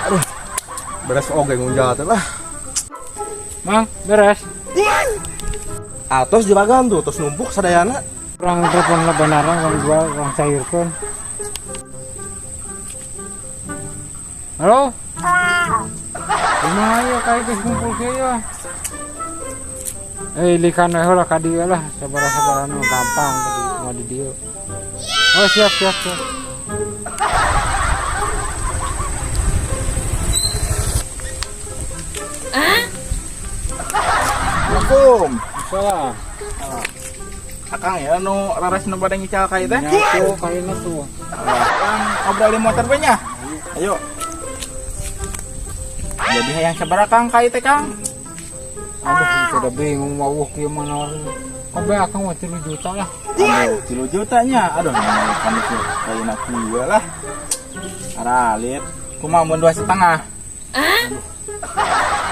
Aduh. Beres oge ngunjal teh lah. Mang, beres. Atos juragan tuh, tos numpuk sadayana. Urang telepon lah benaran, urang jual, urang cairkeun. Halo? Kumaha ya kai geus kumpul kieu ya? Eh, likan we heula ka dieu lah, sabaraha-sabaraha nu gampang tadi mau di dieu. Oh, siap siap siap. Assalamualaikum. Salah. Akang ya nu raras nu bade ngical ka ieu teh. Nya tuh kaina tuh. Akang ngobrol di motor we nya. Ayo. Jadi hayang sabaraha Kang ka ieu teh Kang? Aduh, itu udah bingung mau kieu mana. Kobe akang mah 3 juta lah. Aduh, 3 juta nya. Aduh, kami sih kaina kieu lah. Aralit. Kumaha mun 2,5?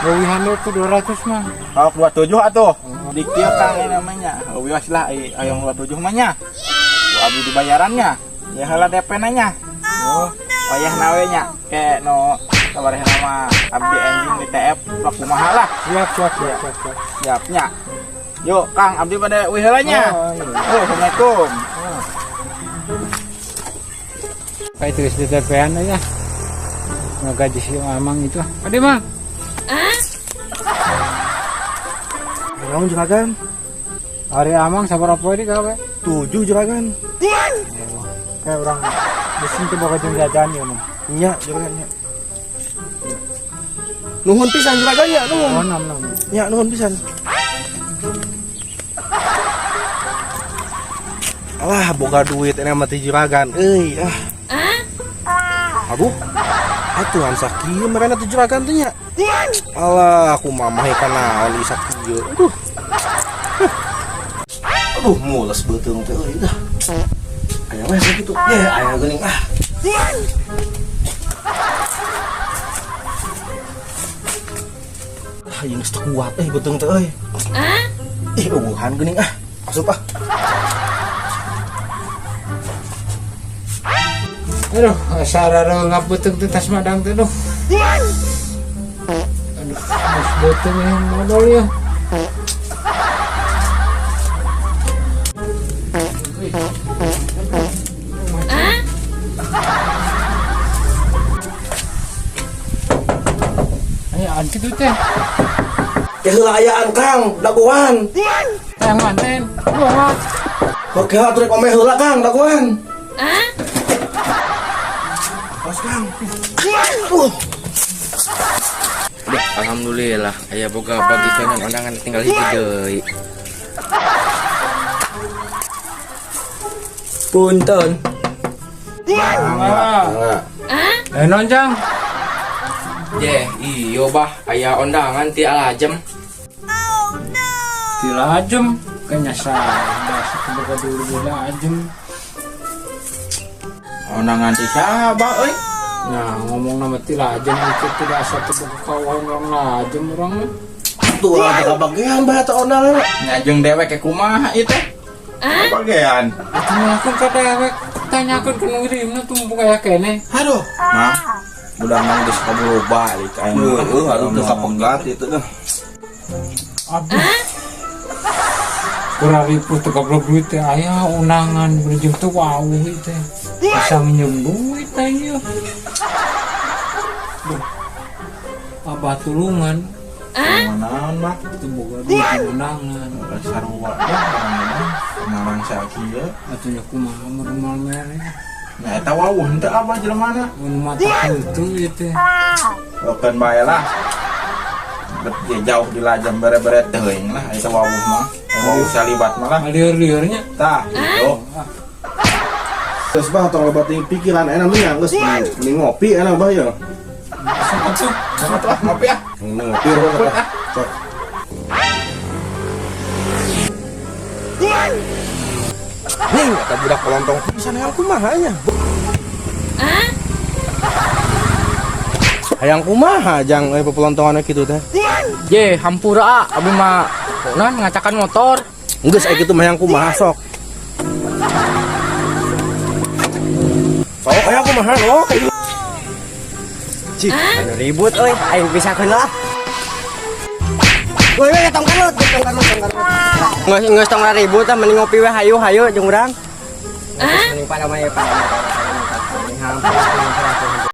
Leuwihan itu 200 mah. Kalau 27 atuh. Di kieu Kang ini namanya. Wios lah hayang 27 mah nya. Ku abdi dibayarannya. Ya heula DP nanya. Oh, Wayah nawe nya ke no kabareh nama abdi enjing di TF lah kumaha lah. siap siap siap siap. Siap. Siapnya. Yuk Kang abdi pada wih heula nya. Oh, iya. Oh, Assalamualaikum. Kayak itu di TP-an aja. Nggak gaji si Amang itu. Ade Mang. Naon juragan? Hari Amang sabaraha poe di gawe? 7 juragan. Kayak orang mesin tuh bakal jeung jajan ya mah. Nya juragan nya. Nuhun pisan juragan nya, nuhun. Oh, enam enam. Nya nuhun pisan. Alah, boga duit ini mah ti juragan. Euy, ah. Aduh. Atuhan sakieu merena teh juragan teh nya. Alah, aku mamah ikan naon ieu sakieu. Aduh. Aduh, mules beuteung teh euy dah. Aya we sakitu. Ye, aya geuning ah. Ah, ieu geus teu kuat euy beuteung teh euy. Ih, eueuhan geuning ah. Asup ah. Aduh, asa rada beuteung teh tas madang teh duh. Aduh, geus beuteung yang modal ya. Ayo, anti tuh teh. Ya heula ayaan Kang, dagoan. Yang manten. Gua Oke, atuh rek omeh heula Kang, dagoan. Bos Kang. Duh, alhamdulillah aya boga bagikeun undangan tinggal hiji deui. Punten. Eh, nonjang. Jeh, iyo bah aya undangan ti Alajem. Ti Lajem kayaknya salah boga dulu di Lajem. Undangan ti saha bah euy? Nah, ngomong nama ti Lajem itu tidak asa teu boga kawan orang Lajem urang mah. Tuh orang teh kabagean bah eta undangan. Nya jeung dewek ke kumaha ieu teh? Kabagean. Atuh ngelakuin ka dewek, tanyakeun ke nu ngirimna tuh mumpung aya keneh. Aduh. Mah, budak mah geus kaburu balik aing. Heeh, aduh teu kapegat itu dah. Aduh. Kurang ribu teu goblok duit teh aya undangan berjeng teh wau ieu teh. Bisa minjem duit teh ieu. Duh. Abah tulungan. Naon mah? Teu boga duit undangan. Sarua dah urang ngarang sakieu. Atuh nya kumaha mun moal mere. Nah, eta wawuh henteu abah jelemana. Mun mata henteu ieu teh. Lokeun bae lah. Bet ge jauh di Lajam bere-bere teuing lah eta wawuh mah. Wawuh salibat mah lah. Lieur-lieurnya. Tah, gitu. Geus bah tong loba teuing pikiran enak mah nya geus mending ngopi enak bah ya. Sok atuh. Sok atuh ah ngopi ah. Mending ngopi urang ah. Sok. Nih, eta budak pelontong pisan hayang kumaha nya. Hayang kumaha jang pepelontongan kitu teh. Ye, hampura ah, abdi mah naon ngacakan motor. Geus aya kitu mah hayang kumaha sok. Sok Ayo kumaha lo? Cih, anu ribut euy, aing pisahkeun lah. Woi, woi, tong karut, tong karut, tong karut. Geus geus tong ribut ah, mending ngopi we, hayu hayu jeung urang. Mending pada mah ya pada.